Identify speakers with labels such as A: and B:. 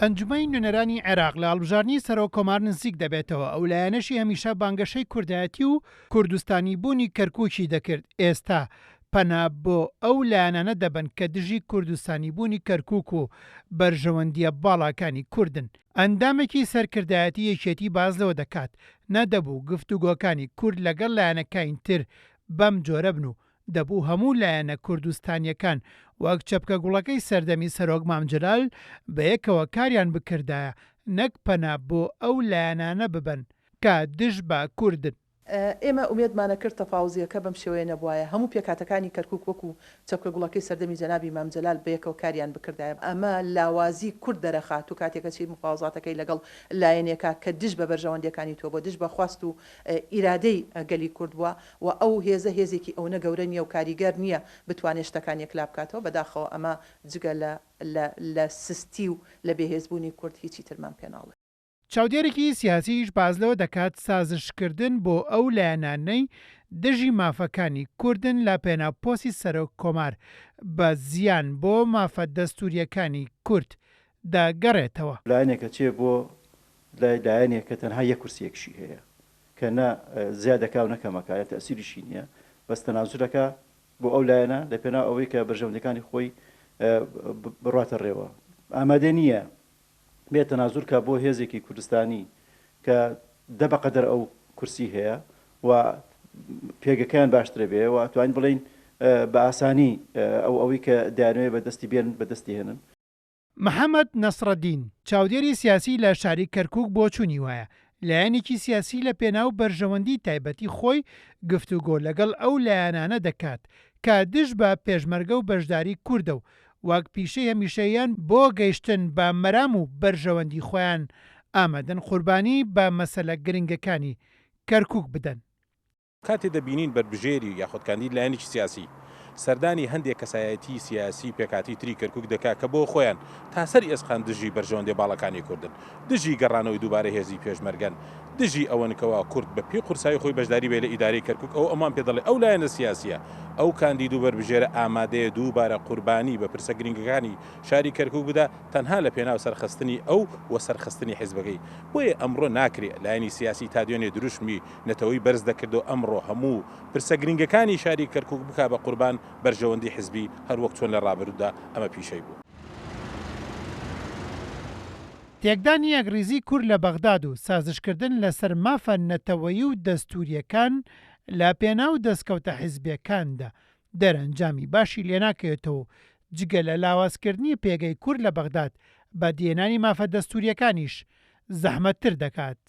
A: ئەنجومەنی نوێنەرانی عێراق لە هەڵبژاردنی سەرۆک کۆمار نزیک دەبێتەوە، ئەو لایەنەشی هەمیشە بانگەشەی کوردایەتی و کوردستانی بوونی کەرکوکی دەکرد، ئێستا پەنا بۆ ئەو لایەنانە دەبەن کە دژی کوردستانی بوونی کەرکوک و بەرژەوەندییە باڵاکانی کوردن. ئەندامێکی سەرکردایەتی یەکێتی باس لەوە دەکات، نەدەبوو گفتوگۆکانی کورد لەگەڵ لایەنەکانی تر بەم جۆرە بن و دەبوو هەموو لایەنە کوردستانییەکان وەک چەپکە گوڵەکەی سەردەمی سەرۆک مام جەلال بەیەکەوە کاریان بکردایە نەک پەنا بۆ ئەو لایەنانە ببەن کە دژ بە کوردن.
B: ئێمە ئومێدمان ئەکرد تەفاوزییەکە بەم شێوەیە نەبوایە، هەموو پێکهاتەکانی کەرکوک وەکو چەپکە گوڵەکەی سەردەمی جەنابی مام جەلال بەیەکەوە کاریان بکردایە، ئەمە لاوازی کورد دەرەخات و کاتێک ئەچی مفاوەزاتەکەی لەگەڵ لایەنێکا کە دژ بە بەرژەوەندیەکانی تۆ بووە، دژ بە خواست و ئیرادەی گەلی کورد بووە و ئەو هێزە هێزێکی ئەونە گەورە نییە و کاریگەر نییە بتوانێت شتەکان یەکلا بکاتەوە، بەداخەوە ئەمە جگە لە لە لە سستی و لە بێهێزبوونی کورد هیچی ترمان پێ ناڵێ.
A: چاودێرێکی سیاسیش باس لەوە دەکات سازشکردن بۆ ئەو لایەنانەی دژی مافەکانی کوردن لە پێناو پۆستی سەرۆک کۆمار بە زیان بۆ مافە دەستورییەکانی کورد دەگەڕێتەوە.
C: لایەنێک ئەچێ بۆ لای لایەنێک کە تەنها یەک کورسیەکشی هەیە کە نە زیاد ئەکا و نە کەم ئەکا یان تەئسیریشی نیە بەس تەنازول ئەکا بۆ ئەو لایەنە لە پێناو ئەوەی کە بەرژەوەندیەکانی خۆی بڕواتە ڕێوە ئامادە نیە بێ تەنازول کا بۆ هێزێکی کوردستانی کە دە بەقەدەر ئەو کورسی هەیە و پێگەکەیان باشترە بێ و ئەتوانین بڵێین بە ئاسانی ئەو ئەوەی کە دەیانەوێ بە دەستی بێنن بە دەستی هێنن.
A: محەمەد نەسڕەدین، چاودێری سیاسی لە شاری کەرکوک بۆچوونی وایە، لایەنێکی سیاسی لە پێناو بەرژەوەندی تایبەتی خۆی گفتوگۆ لەگەڵ ئەو لایەنانە دەکات کە دژ بە پێشمەرگە و بەشداری کوردە و وەک پیشەی هەمیشەییان بۆ گەیشتن بە مەرام و بەرژەوەندی خۆیان ئامادەن قوربانی بە مەسەلە گرنگەکانی کەرکوک بدەن.
D: کاتێ دەبینین بەربژێری یاخود کاندید لایەنێکی سیاسی سەردانی هەندێ کەسایەتی سیاسی پێکهاتەی تری کەرکوک دەکا کە بۆ خۆیان تا سەر ئێسقان دژی بەرژەوەندیە باڵەکانی کوردن، دژی گەڕانەوەی دووبارەی هێزی پێشمەرگەن، دژی ئەوەن کەوا کورد بە پێی قورسایی خۆی بەشداری بێ لە ئیدارەی کەرکوک ئەوە ئەمان پێ دەڵێ ئەو لایەنە سیاسیە ئەو کاندید و بەربژێرە ئامادەیە دووبارە قوربانی بە پرسە گرنگەکانی شاری کەرکوک بدا تەنها لە پێناو سەرخستنی ئەو و سەرخستنی حیزبەکەی بۆیە ئەمڕۆ ناکرێ لایەنی سیاسی تا دوێنێ دروشمی نەتەوەی بەرز دەکردەوە ئەمڕۆ هەموو پرسە گرنگەکانی شاری کەرکوک بکا بە قوربان بەرژەوەندی حزبی هەر وەک چۆن لە ڕابردوودا ئەمە پیشەی بوو.
A: تێکدانی یەکڕیزی کورد لە بەغداد و سازشکردن لەسەر مافە نەتەوەیی و دەستوورییەکان لە پێناو دەستکەوتە حزبییەکاندا دەرەنجامی باشی لێناکەوێتەوە و جگە لە لاوازکردنی پێگەی کورد لە بەغداد، بەدیهێنانی مافە دەستوورییەکانیش زەحمەتتر دەکات.